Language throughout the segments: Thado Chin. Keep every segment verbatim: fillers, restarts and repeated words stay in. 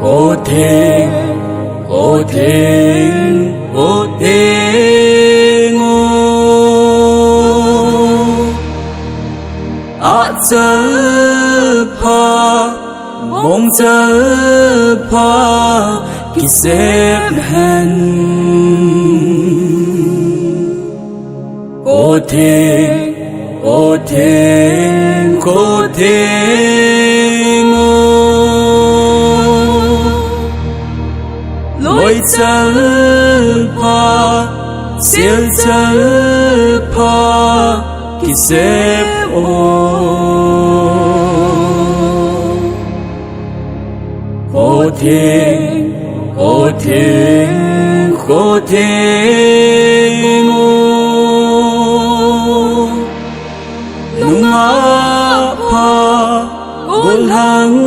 Kho theng, kho theng, kho theng o. Achal pha, bongchal pha, kisem hen. Kho theng, kho theng, kho theng o. Loichal pha, silchal pha, kisem o. Kho theng, kho theng, kho theng o. Nungah pha, gollhang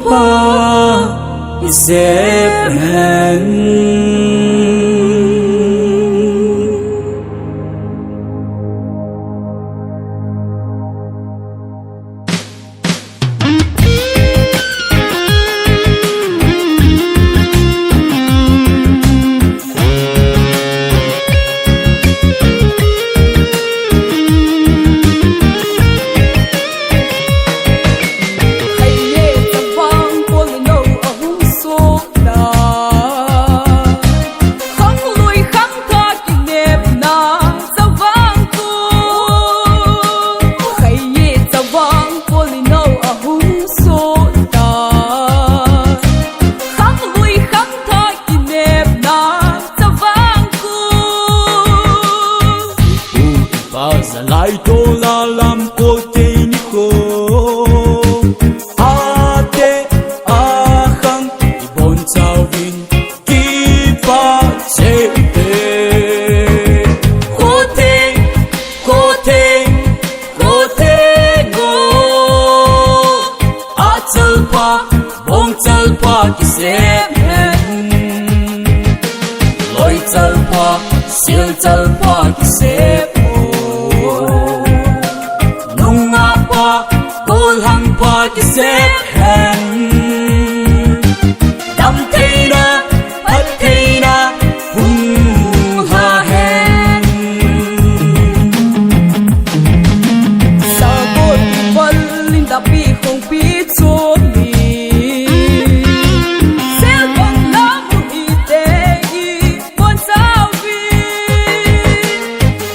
pha, kisem hen. Khanglui khangthah kinepna chavang chu, khaiye chavang poli nou ahung soh tai. Khanglui khangthah kinepna chavang chu, u pa zalai tola lam kol tei nikho. Ate, akhang, ibon chauvin, kipa cheh te. Kho theng, kho theng, kho theng o. Achal pha, bongchal pha kisem hen. Loichal pha, silchal pha kisem o. Nungah pha, gollhang pha kisem hen. Damtheina, phattheina, hung lha hen. Sakol kival in dapi khongpi chom in. Selkot lam u hite i Bon Sauvin.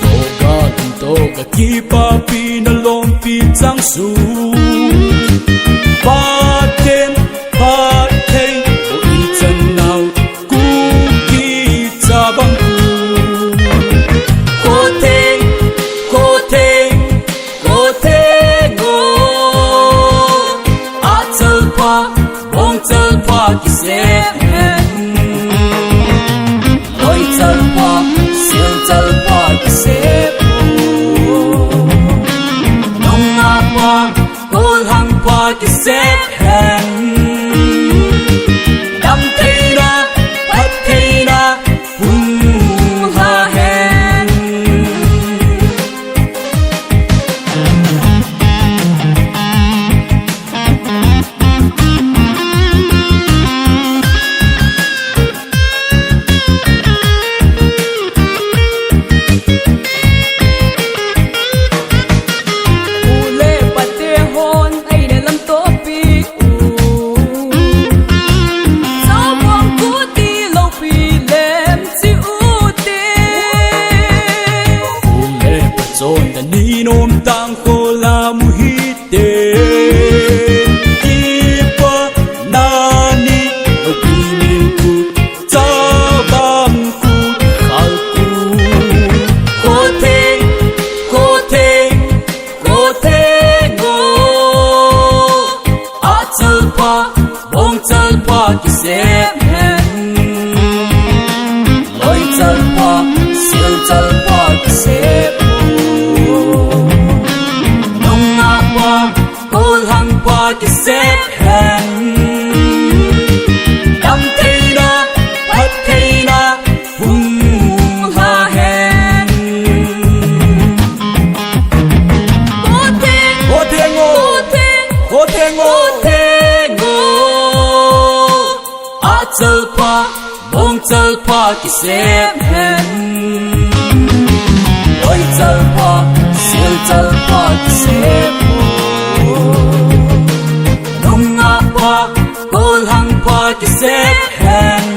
Toga lung toga kipapi na lompi chang su. Pathen, Pathen, o ichan nau, Kuki chavang u. Kho theng, kho theng, kho theng o. Achal pha, bongchal pha kisem hen. Loichal pha, silchal pha kisem o. Nungah pha, gollhang pha kisem hen. Damtheina, phattheina, hung lha hen. U le pate hon aina lamtopi u. Chalpha kisep hen. Loichalpha, silchalpha kisep o. Nungahpha, gollhangpha kisep hen. Damtheina, phattheina, hung lha hen. Gotheng o, gotheng o, gotheng o. Achalpha, bongchalpha kisep hen. Loichalpha, silchalpha kisep o. Nungahpha, gollhangpha kisep hen.